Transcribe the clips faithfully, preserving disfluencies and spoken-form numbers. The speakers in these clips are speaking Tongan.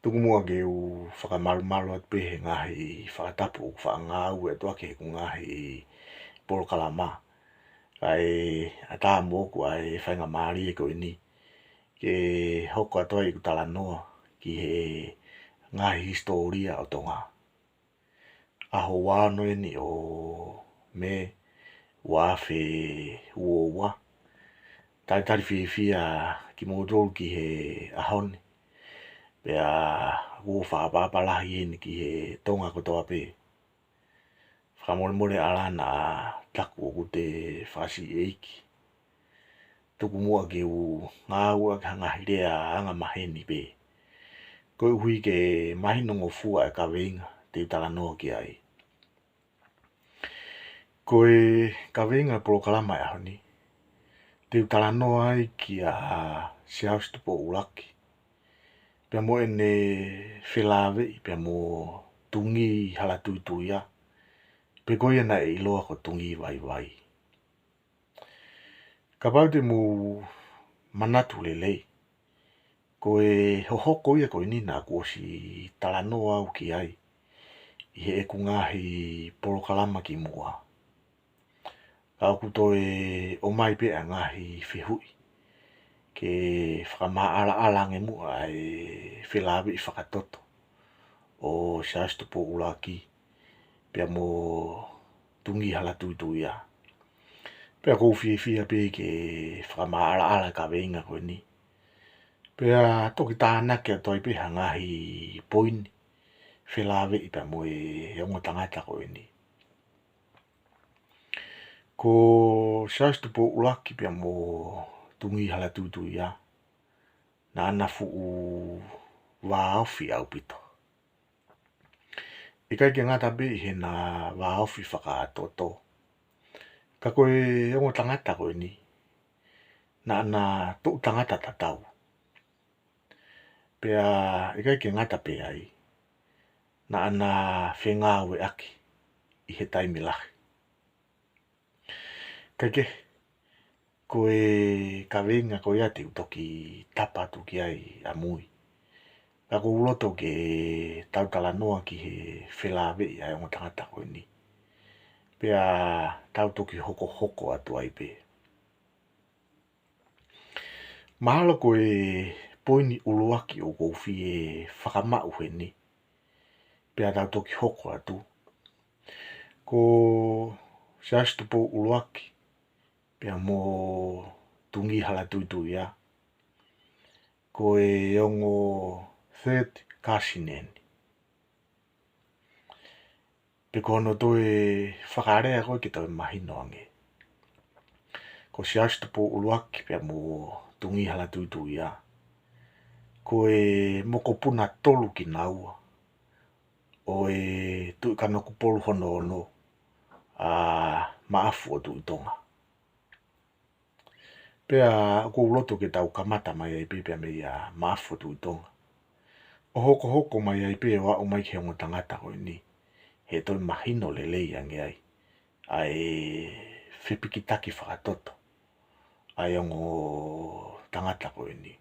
Tuku muʻa ke u fakamalumalu atu pē he ngaahi fakatapu ʻoku faʻa ngāueʻaki ʻi heʻeku ngaahi polokalama. Kae ʻatā moʻoku ʻa e faingamālie ko eni ke hoko atu ai ʻeku talanoa ki he ngaahi hisitōlia ʻo Tonga. ʻAho ua ono eni ʻo Mē ua afe ua ua. Talitali fiefia kimoutolu ki he ʻaho ni. Pea ʻoku ou fakaʻapaʻapa lahi eni ki he Tonga kotoa pē. Fakamolemole ʻalā naʻa taku ʻoku te fakasiʻisiʻi. Tuku muʻa ke u ngāueʻaki ha ngaahi lea anga maheni pē, koeʻuhi ke mahinongofua e kaveinga te u talanoa ki ai. Ko e kaveinga polokalama e ʻaho ni, te u talanoa ai kia Siaosi Tupou ʻUluaki, pea mo ʻene felāveʻi pea mo Tungī Halatuituia, pe ko ia naʻe ʻiloa ko Tungī Vaivai. Kapau te mou manatu lelei, ko e hohoko ia ko eni naʻa ku ʻosi talanoa au ki ai ʻi heʻeku ngaahi polokalama kimuʻa. Ka ʻoku toe ʻomai pē ʻa e ngaahi fehuʻi ke fakamaʻalaʻala ange muʻa e felāveʻi fakatoto ʻo Siaosi Tupou ʻUluaki pea mo Tungī Halatuituia. Pea ʻoku ou fiefia pē ke fakamaʻalaʻala e kaveinga ko eni. Pea toki tānaki atu ai pē ha ngaahi poini felāveʻi pea mo e ongo tangata ko eni. Ko Siaosi Tupou ʻUluaki pea mo Tungī Halatuituia, naʻa na fuʻu vāofi ʻaupito. ʻIkai ke ngata pē ʻi heʻena vāofi fakatoto, ka ko e ongo tangata ko eni, naʻa na toʻu tangata tatau. Pea ʻikai ke ngata pē ai, naʻa na fengāueʻaki ʻi he taimi lahi. Kae kehe, ko e kaveinga ko ia te u toki tapa atu ki ai ʻamui. Ka ʻoku ou loto ke tau talanoa ki he felāveʻi ʻa e ongo tangata ko eni. Pea tau toki hokohoko atu ai pē. Mahalo ko e poini ʻuluaki ʻoku ou fie fakamaʻu heni, pea tau toki hoko atu, ko Siaosi Tupou ʻUluaki pea mo Tungī Halatuituia, ko e ongo third cousin eni. Pe ko hono toe fakalea ko ē ke toe mahino ange, ko Siaosi Tupou ʻUluaki pea mo Tungī Halatuituia, ko e mokopuna tolu kinaua ʻo e Tuʻi Kanokupolu hono ono ʻa Maʻafu ʻo Tuʻi Tonga. Pea ʻoku ou loto ke tau kamata mai ai pē pea meia Maʻafu ʻo Tuʻi Tonga, ʻo hokohoko mai ai pē ʻo aʻu mai ki he ongo tangata ko eni, he toe mahino lelei ange ai ʻa e fepikitaki fakatoto ʻa e ongo tangata ko eni.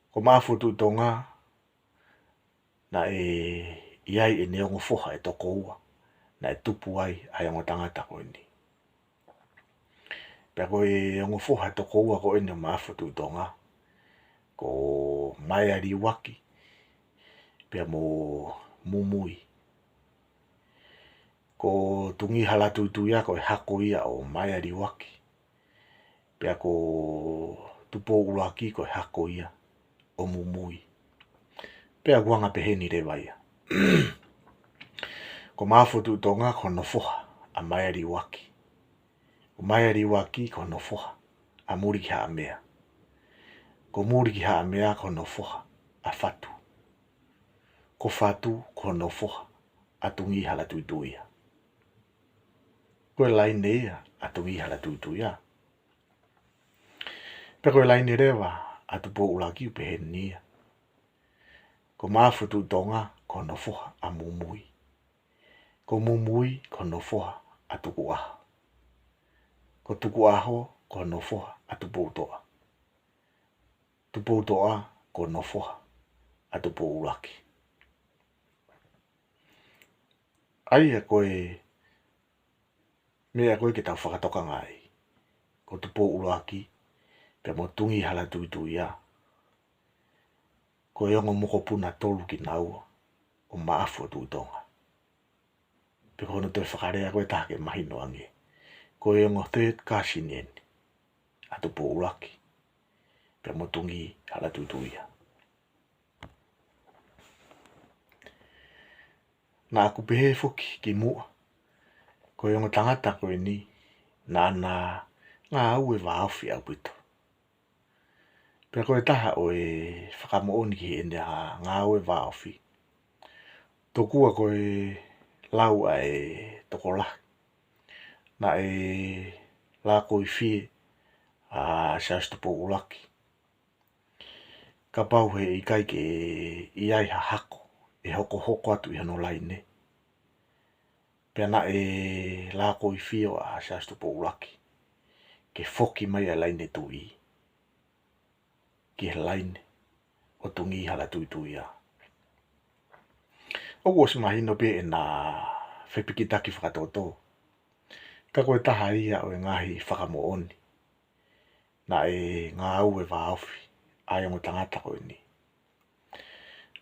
Ko Maʻafu ʻo Tuʻi Tonga, naʻe ʻi ai ʻene ongo foha ʻe toko ua naʻe tupu ai ʻa e ongo tangata ko eni. Pea ko e ongo foha ʻe toko ua ko eni ʻo Maʻafu ʻo Tuʻi Tonga, ko Maealiuaki pea mo Mumui. Ko Tungī Halatuituia ko e hako ia ʻo Maealiuaki, pea ko Tupou ʻUluaki ko e hako ia ʻo Mumui. Pea ʻoku anga peheni leva ia. Ko Maʻafu ʻo Tuʻi Tonga ko hono foha ʻa Maealiuaki. Ko Maealiuaki ko hono foha ʻa Mulikihaʻamea. Ko Mulikihaʻamea ko hono foha ʻa Fatu. Ko Fatu ko hono foha ʻa Tungī Halatuituia. Ko e laine ia ʻa Tungī Halatuituia. Pea ko e laine leva ʻa Tupou ʻUluaki ʻoku peheni ia. Ko Maʻafu ʻo Tuʻi Tonga ko hono foha ʻa Mumui. Ko Mumui ko hono foha ʻa Tukuʻaho. Ko Tukuʻaho ko hono foha ʻa Tupoutoʻa. Tupoutoʻa ko hono foha ʻa Tupou ʻUluaki. ʻA ia ko e meʻa ko ē ke tau fakatokangaʻi, ko Tupou ʻUluaki pea mo Tungī Halatuituia, ko e ongo mokopuna tolu kinaua ʻo Maʻafu ʻo Tuʻi Tonga. Pe ko hono toe fakalea ko ē ʻe taha ke mahino ange, ko e ongo third cousin eni ʻa Tupou ʻUluaki pea mo Tungī Halatuituia. Naʻa ku pehē foki kimuʻa, ko e ongo tangata ko eni naʻa na ngāue vāofi ʻaupito. Pea ko e taha ʻo e fakamoʻoni ki heʻene ngāue vāofi, tokua ko e lau ʻa e tokolahi, naʻe lākoifie ʻa Siaosi Tupou ʻUluaki kapau he ʻikai ke ʻi ai ha hako ʻe hokohoko atu ʻi hono laine. Pea naʻe lākoifie ʻa Siaosi Tupou ʻUluaki ke foki mai ʻa e laine tuʻi ki he laine ʻo Tungī Halatuituia. ʻOku ʻosi mahino pē ʻena fepikitaki fakatoto, ka ko e taha ia ʻo e ngaahi fakamoʻoni naʻe ngāue vāofi ʻa e ongo tangata ko eni.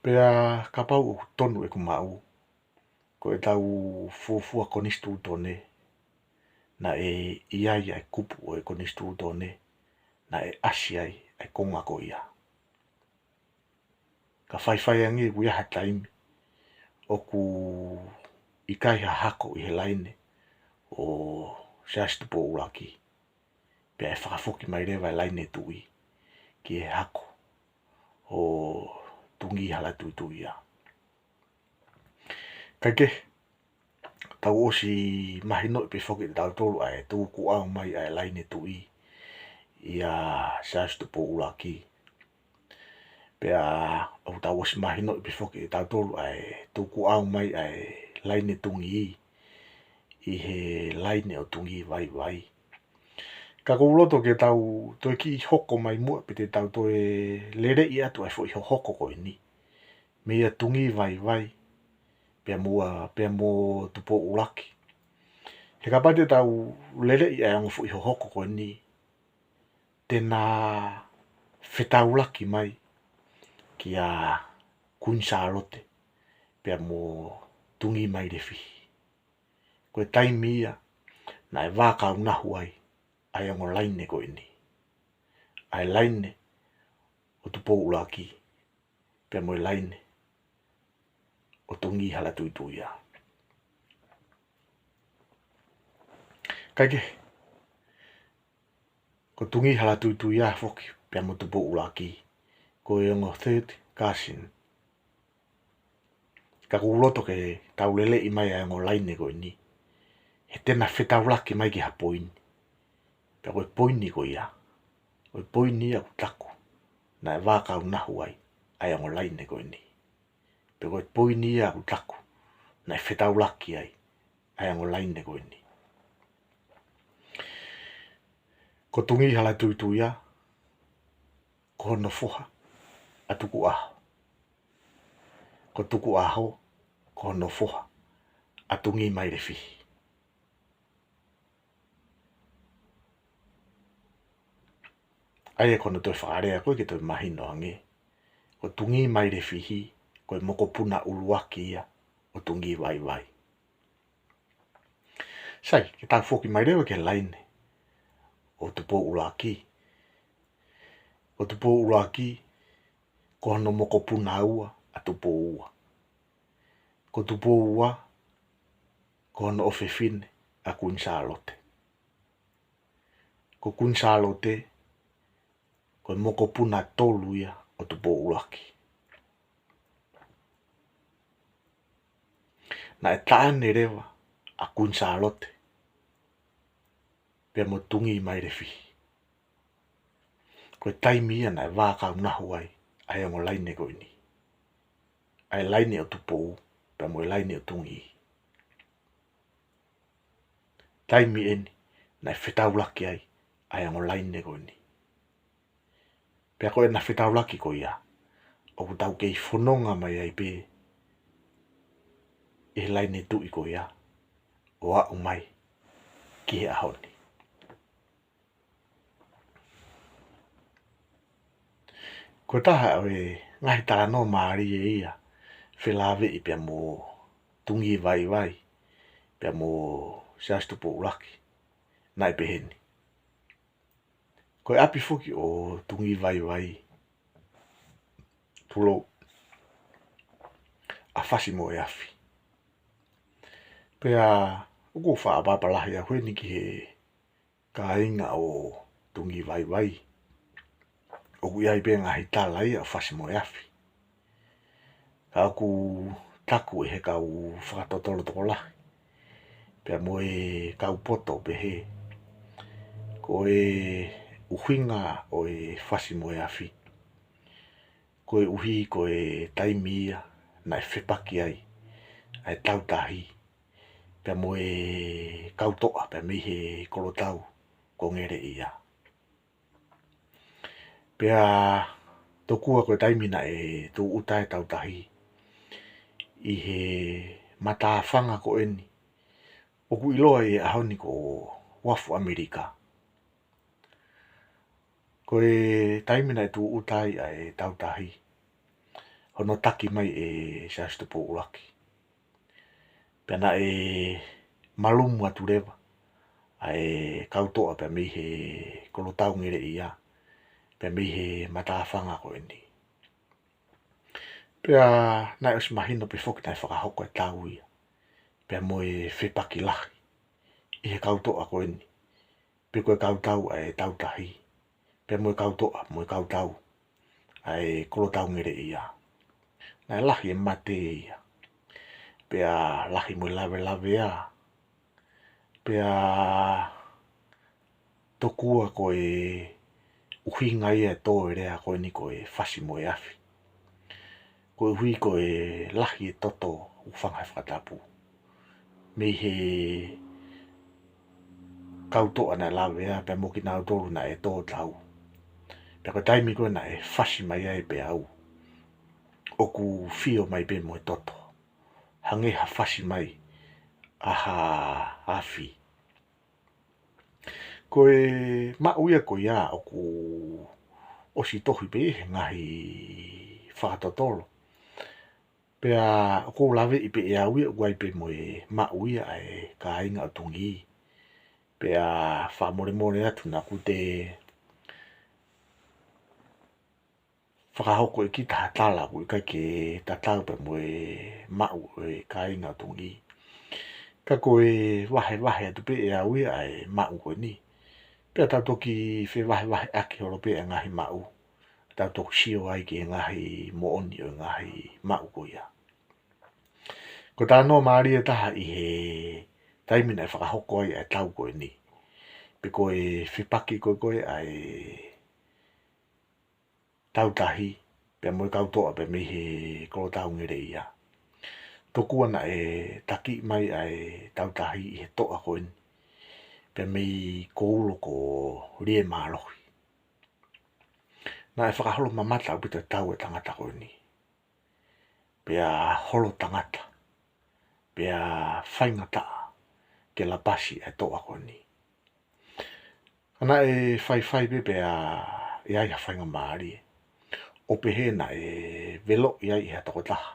Pea kapau ʻoku tonu ʻeku maʻu, ko ʻetau fuofua konisitūtone, naʻe ʻi ai ʻa e kupu ʻo e konisitūtone naʻe ʻasi ai ʻa e konga ko ia. Ka faifai ange ʻoku ʻi ai ha taimi ʻoku ʻikai ha hako ʻi he laine ʻo Siaosi Tupou ʻUluaki, pea ʻe fakafoki mai leva e laine tuʻi ki he hako ʻo Tungī Halatuituia. Kae kehe, tau ʻosi mahinoʻi pē foki ʻe tautolu ʻa e tukuʻau mai ʻa e laine tuʻi ʻia Siaosi Tupou ʻUluaki. Pea ʻoku tau ʻosi mahinoʻi pē foki ʻe tautolu ʻa e tukuʻau mai ʻa e laine Tungī ʻi he laine ʻo Tungī Vaivai. Ka ʻoku ou loto ke tau toe kiʻi hoko mai muʻa pe te tau toe leleʻi atu ʻa e foʻi hohoko ko eni meia Tungī Vaivai pea mo, pea mo Tupou ʻUluaki. He kapau te tau leleʻi ʻa e ongo foʻi hohoko ko eni, te na fetaulaki mai kia Kuini Sālote pea mo Tungī Mailefihi. Ko e taimi ia naʻe vākaunahu ai ʻa e ongo laine ko eni, ʻa e laine ʻo Tupou ʻUluaki pea mo e laine ʻo Tungī Halatuituia. Kae kehe, ko Tungī Halatuituia foki pea mo Tupou ʻUluaki, ko e ongo third cousin. Ka ʻoku ou loto ke tau leleʻi mai ʻa e ongo laine ko eni, he te na fetaulaki mai ki ha poini. Pea ko e poini ko ia, ko e poini ia ʻoku taku naʻe vākaunahu ai ʻa e ongo laine ko eni. Pea ko e poini ia ʻoku taku naʻe fetaulaki ai ʻa e ongo laine ko eni. Ko Tungī Halatuituia, ko hono foha ʻa Tukuʻaho. Ko Tukuʻaho, ko hono foha ʻa Tungī Mailefihi. ʻA ia ko hono toe fakalea ko ē ke toe mahino ange, ko Tungī Mailefihi, ko e mokopuna ʻuluaki ia ʻo Tungī Vaivai. Sai, ke tau foki mai leva ki he laine ʻo Tupou ʻUluaki. Ko Tupou ʻUluaki, ko hono mokopuna ua ʻa Tupou Ua. Ko Tupou Ua, ko hono ʻofefine ʻa Kuini Sālote. Ko Kuini Sālote, ko e mokopuna tolu ia ʻo Tupou ʻUluaki. Naʻe taʻane leva ʻa Kuini Sālote pea mo Tungī Mailefihi. Ko e taimi ia naʻe vākaunahu ai ʻa e ongo laine ko eni, ʻa e laine ʻo Tupou pea mo e laine ʻo Tungī. Taimi eni naʻe fetaulaki ai ʻa e ongo laine ko eni. Pea ko ʻena fetaulaki ko ia, ʻoku tau kei fononga mai ai pē ʻi he laine tuʻi ko ia ʻo aʻu mai ki he ʻaho ni. Ko e taha ʻo e ngaahi talanoa mālie ia felāveʻi pea mo Tungivaivai pea mo Siaosi Tupou ʻUluaki, naʻe peheni. Ko e ʻapi foki ʻo Tungivaivai, tulou, ʻa Fasimoeafi. Pea ʻoku ou faʻa ʻapaʻapa lahi au heni ki he kāinga ʻo Tungivaivai. ʻOku ʻi ai pē ngaahi tala ia ʻo Fasimoeafi. Ka ʻoku taku ʻe he kau fakatotolo tokolahi pea mo e kau poto ʻo pehē, ko e ʻuhinga ʻo e Fasimoeafi, koeʻuhi ko e taimi ia naʻe fepaki ai ʻa e Tautahi pea mo e kau toʻa pea mei he kolotau ko Ngeleʻia. Pea tokua ko e taimi naʻe tūʻuta ai e Tautahi ʻi he matāfanga ko eni ʻoku ʻiloa ʻi he ʻaho ni ko Uafu ʻAmelika. Ko e taimi naʻe tūʻuta ai ʻa e Tautahi, hono taki mai ʻe Siaosi Tupou ʻUluaki, pea naʻe malumu atu leva ʻa e kau toʻa pea mei he kolotau Ngeleʻia, pea mei he matāfanga ko eni. Pea naʻe ʻosi mahino pē foki naʻe fakahoko e tau ia pea mo e fepaki lahi ʻi he kau toʻa ko eni, pe ko e kau tau ʻa e Tautahi pea mo e kau toʻa mo e kau tau ʻa e kolotau Ngeleʻia. Naʻe lahi e mate ia, pea lahi mo e lavelavea, pea tokua ko e ʻuhinga ia e tō e lea ko eni ko e Fasimoeafi, koeʻuhi ko e lahi e toto ʻoku fanga he fakatapu mei he kau toʻa naʻe lavea pea mo kinautolu naʻe tō tau. Pea ko e taimi ko ē naʻe fasi mai ai e peau, ʻoku fio mai pē mo e toto, hangē ha fasi mai ʻa ha afi. Ko e maʻu ia ko ia ʻoku ʻosi tohi pē ʻi he ngaahi fakatotolo. Pea ʻoku ou laveʻi pē ʻe au ia ʻoku ʻi ai pē mo e maʻu ia ʻa e kāinga ʻo Tungī. Pea fakamolemole atu naʻa ku te fakahoko ʻe kita ha tala ʻoku ʻikai ke tatau pē mo e maʻu ʻo e kāinga ʻo Tungī. Ka ko e vahevahe atu pē ʻe au ia ʻa e maʻu ko eni. Pea tau toki fevahevaheʻaki holo pē ʻa e ngaahi maʻu, tau toki sio ai ki he ngaahi moʻoni ʻo e ngaahi maʻu ko ia. Ko e talanoa mālie taha ʻi he taimi naʻe fakahoko ai ʻa e tau ko eni, pe ko e fepaki ko ē ko ē ʻa e Tautahi pea mo e kau toʻa pea mei he kolotau Ngeleʻia. Tokua naʻe taki mai ʻa e Tautahi ʻi he toʻa ko eni pea mei Koulo ko Liemālohi. Naʻe fakaholomamata ʻaupito e tau e tangata ko eni, pea holo tangata, pea faingataʻa ke lapasi e toʻa ko eni. Ka naʻe faifai pē pea ʻi ai ha faingamālie, ʻo pehē naʻe veloʻi ai ʻe ha tokotaha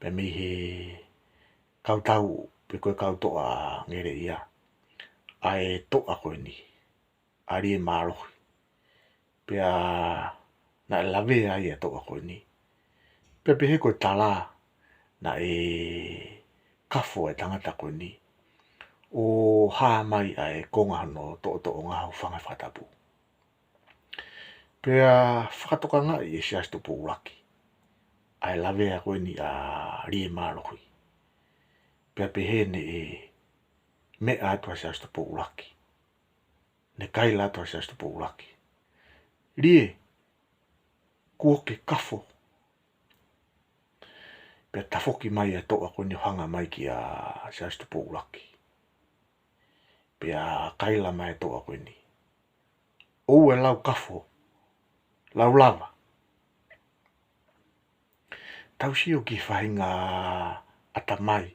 pea mei he kau tau pe ko e kau toʻa Ngeleʻia ʻa e toʻa ko eni, ʻa Liemālohi. Pea naʻe lavea ai e toʻa ko eni. Pea pehē ko e tala naʻe kafo e tangata ko eni ʻo hā mai ʻa e konga hono toʻotoʻonga ʻoku fanga he fakatapu. Pea fakatokangaʻi ʻe Siaosi Tupou ʻUluaki ʻa e lavea ko eni ʻa Liemālohi. Pea pehē naʻe meʻa atu ʻa Siaosi Tupou ʻUluaki, ne kaila atu ʻa Siaosi Tupou ʻUluaki, "Lie, kuo ke kafo." Pea tafoki mai e toʻa ko eni ʻo hanga mai kia Siaosi Tupou ʻUluaki. Pea kaila mai e toʻa ko eni, "ʻOua ʻe lau kafo, lau lava." tau sio ki he faʻahinga ʻatamai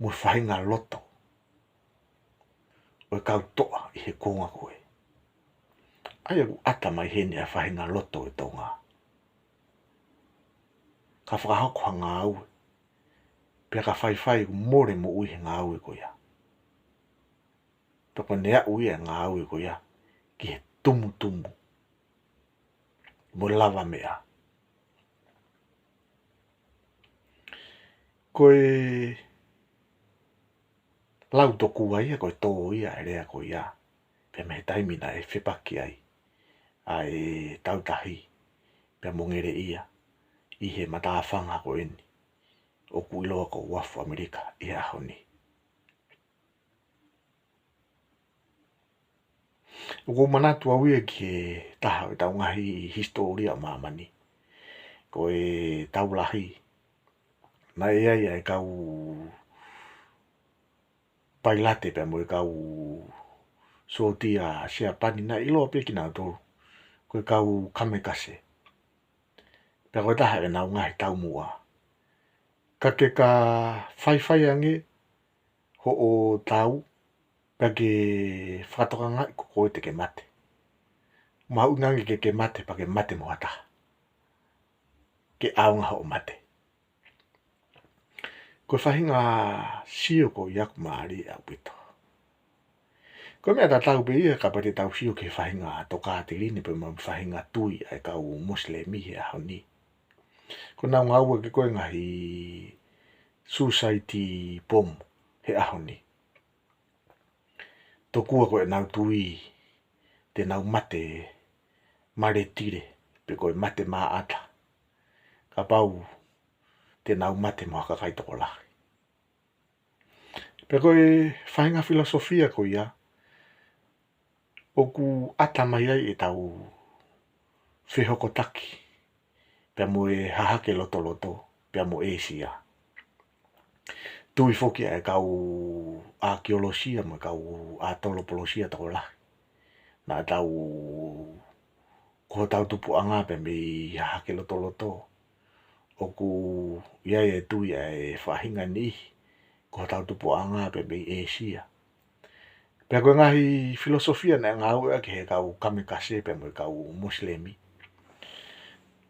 mo e faʻahinga loto ʻo e kau toʻa ʻi he kuonga ko ē. ʻA ia ʻoku ʻata mai heni ʻa e faʻahinga loto ʻo e Tonga, ka fakahoko ha ngāue, pea ka faifai ʻoku mole moʻui he ngāue ko ia. Pea ko ʻene aʻu ia e ngāue ko ia ki he tumutumu mo e lavameʻa. Ko e lau tokua ia, ko e tō ia e lea ko ia, pea mei he taimi naʻe fepaki ai ʻa e Tautahi pea mo Ngeleʻia ʻi he matāfanga ko eni ʻoku ʻiloa ko Uafu ʻAmelika ʻi he ʻaho ni. ʻOku ou manatu au ia ki he taha ʻo ʻetau ngaahi hisitōlia ʻo māmani. Ko e Tau Lahi, naʻe ʻi ai ʻa e kau pailate pea mo e kau sōtia Siapani, naʻe ʻiloa pē kinautolu ko e kau kamikaze. Pea ko e taha ʻenau ngaahi taumuʻa, ka ke ka faifai ange hoʻo tau, pea ke fakatokangaʻi ko koe te ke mate. Mahuʻinga ange ke ke mate, pea ke mate mo ha taha ke ʻaonga hoʻo mate. Ko e faʻahinga sio ko ia ʻoku mālie ʻaupito. Ko e meʻa tatau pē ia kapau te tau sio ki he faʻahinga tokāteline pea mo e faʻahinga tui ʻa e kau Mosilemi he ʻaho ni. Ko ʻenau ngāue ko ē ngaahi suicide bomb he ʻaho ni. Tokua ko ʻenau tui te nau mate maletile, pe ko e mate māʻata, kapau te nau mate mo ha kakai tokolahi. Pea ko e faʻahinga filosofia ko ia ʻoku ʻata mai ai ʻetau fehokotaki pea mo e hahake lotoloto pea mo ʻĒsia. Tui foki ʻa e kau ʻākiolosia mo e kau ʻātolopolosia tokolahi, naʻa tau, ko hotau tupuʻanga pea mei hahake lotoloto, ʻoku ʻi ai e tui ʻa e faʻahinga niʻihi ko hotau tupuʻanga pea mei ʻĒsia. Pea ko e ngaahi filosofia naʻe ngāueʻaki he kau kamikaze pea mo e kau Mosilemi,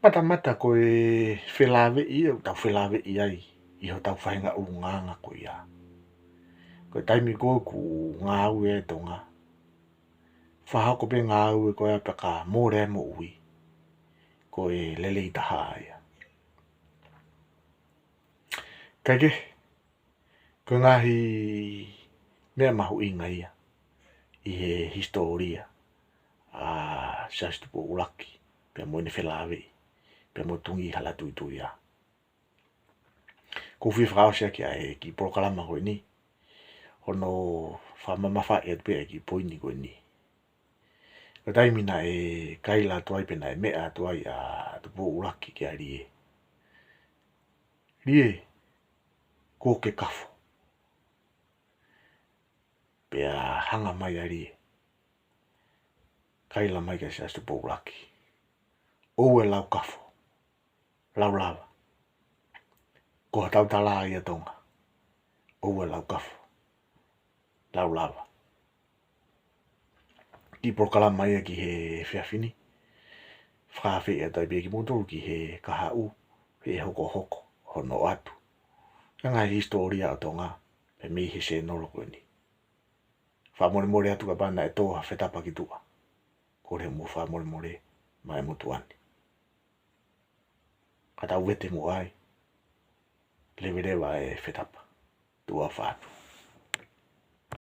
matamata ko e felāveʻi ia ʻoku tau felāveʻi ai ʻi hotau faʻahinga ʻulungaanga ko ia. Ko e taimi ko ē ʻoku ngāue ai e Tonga, fakahoko pē ngāue ko ia pea ka mole ai moʻui, ko e lelei taha ia. Kaikehe, ko e ngaahi meʻa mahuʻinga ia ʻi he hisitōlia ʻa Siaosi Tupou ʻUluaki pea mo ʻene felāveʻi pea mo Tungī Halatuituia. ʻOku ou fie fakaʻosi ʻaki ʻa e kiʻi polokalama ko eni, hono fakamamafaʻi atu pē ʻa e kiʻi poini ko eni. Ko e taimi naʻe kaila atu ai pe naʻe meʻa atu ai ʻa Tupou ʻUluaki kia Lie: Lie, kuo ke kafo. Pea hanga mai ʻa Lie, kaila mai kia Siaosi Tupou ʻUluaki: ʻOua ʻe lau kafo, lau lava. Ko hotau tala ia ʻa Tonga, ʻoua ʻe lau kafo, lau lava. Kiʻi polokalama ia ki he efiafi ni. Fakaafeʻi atu ai pē kimoutolu ki he kahaʻu, he hokohoko hono ʻoatu ʻa e ngaahi hisitōlia ʻo Tonga pea mei he sēnolo ko eni. Fakamolemole atu kapau naʻe tō ha fetapa ki tuʻa, kole mo fakamolemole maʻa e motuʻa ni. Ka tau vete muʻa ai, leveleva e fetapa. Tuʻa ʻofa atu.